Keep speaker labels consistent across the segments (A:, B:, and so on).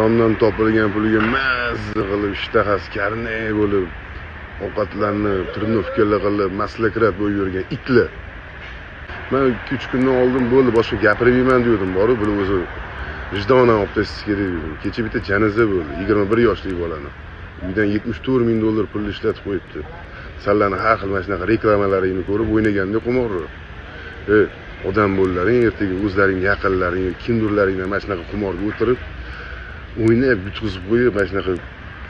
A: Haromdan topilgan pulga mazza qilib, ishtahasi karnay bo'lib, ovqatlarni тренировка lar qilib, маслократ bo'lib yurgan itlar. Man 2-3 kundan oldin bo'ldi, boshqa gapirmayman degandim, borib bular o'zi vijdonan olib tashlash kerak dedim. Kecha bitta janoza bo'ldi, 21 yoshli bolani. Uydan 74 ming dollar pul ishlatib qo'yibdi. Sanlarni har xil mana shunaqa reklamalaringni ko'rib o'ynaganda qimorni. Odam bo'llaring, ertaga o'zlaring yaqinlaring, kimdirlaringdan mana shunaqa qimorga o'tirib o'ynab yutqizib qo'yib, mana shunaqa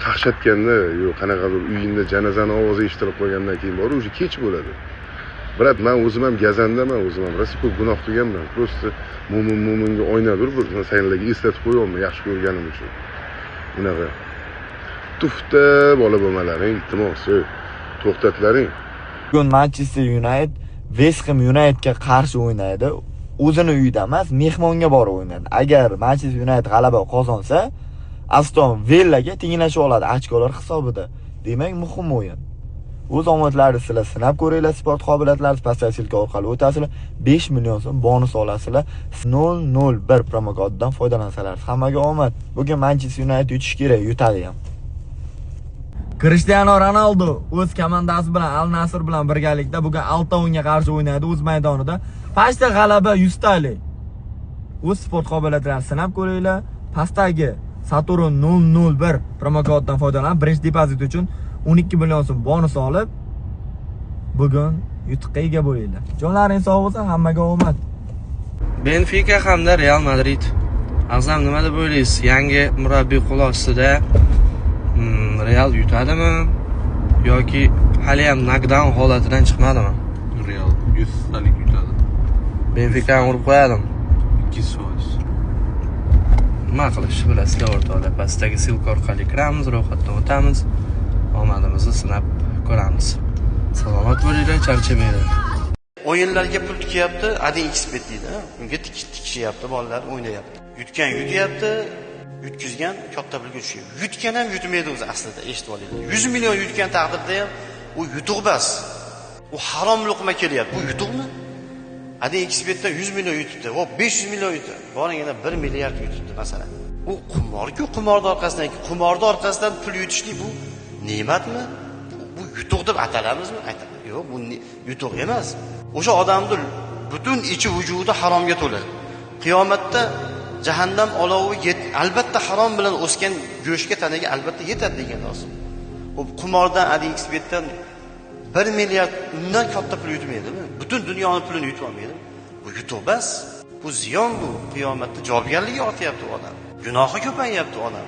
A: qaqshatganda, yo qanaqadir uyingda janozani ovozi eshitilib qolgandan keyin borib уже kech bo'ladi. Брат, man o'zim ham gazandaman, o'zim ham rosa ko'p gunoh qilganman. Просто mo'min mo'minga oynadir, bir senlarga eslatib qo'yapman yaxshi ko'rganim uchun. Unaqa tufta bola bo'lmalaring, iltimos, to'xtatlaring.
B: Bugun Manchester United West Ham Unitedga qarshi o'ynaydi. O'zini uyida emas, mehmonga borib o'ynaydi. Agar Manchester United g'alaba qozonsa, Aston Villaga tenglashib oladi ochkolar hisobida. Demak, muhim o'yin. O'z omadlaringizni sizlar sinab ko'ringlar, sport qobiliyatlaringiz pastdagi ссылка orqali o'tasizlar, 5 million so'm bonus olasizlar. 001 promokodidan foydalansalar. Hammaga omad. Bugun Manchester United yutish kerak, yutadi ham. Cristiano Ronaldo o'z komandasi bilan, Al Nassr bilan birgalikda bugun Altaunga qarshi o'ynaydi o'z maydonida. Pastda g'alaba 100 talik. O'z sport qobiliyatlarini sinab ko'ringlar. Pastdagi Saturn 001 promokodidan foydalanib, birinchi depozit uchun 12 million so'm bonus olib, bugun yutuqqa ega bo'linglar. Jonlaring sog' bo'lsin, hammaga omad.
C: Benfica hamda Real Madrid. Azam, nima deb o'ylaysiz? Yangi murabbiy qo'l ostida Real yutadimi yoki hali ham nokdaun holatidan chiqmadimi?
D: Real 100 talik yutadi.
C: Benficani urib qo'yadimi?
D: 200%.
C: Nima qilishni bilasizlar, o'rtoqlar. Pastdagi ссылка orqali kiramiz, ro'yxatdan o'tamiz, omadimizni sinab ko'ramiz. Salomat bo'linglar, charchamanglar.
E: O'yinlarga pul tikyapti, один xbet deydi. Unga tikishyapti, bolalar o'ynayapti. Yutgan yutyapti, yutkizgan katta pulga tushyapti. Yutgan ham yutmaydi o'zi aslida, eshitib olinglar. 100 million yutgan taqdirda ham u yutuq emas. U harom luqma kelyapti. Bu yutuqmi? Один xbetdan 100 million yutibdi. Hop, 500 million yutdi. Boring, yana 1 milliard yutibdi masalan. U qumorku, qumorni orqasidan pul yutishlik bu ne'matmi? Bu yutuq deb atalamizmi? Yo'q, bu yutuq emas. O'sha odamni butun ichi vujudi haromga to'la. Qiyomatda jahannam olovi albatta harom bilan o'sgan go'shtga, tanaga albatta yetadi degan lozim. U qumordan, один xbetdan 1 milliard, undan katta pul yutmaydimi? Butun dunyoni pulini yutib olmaydimi? Bu yutuq emas. Bu ziyon bu. Qiyomatda javobgarligi ortyapti u odam. Gunohi ko'payyapti u odam.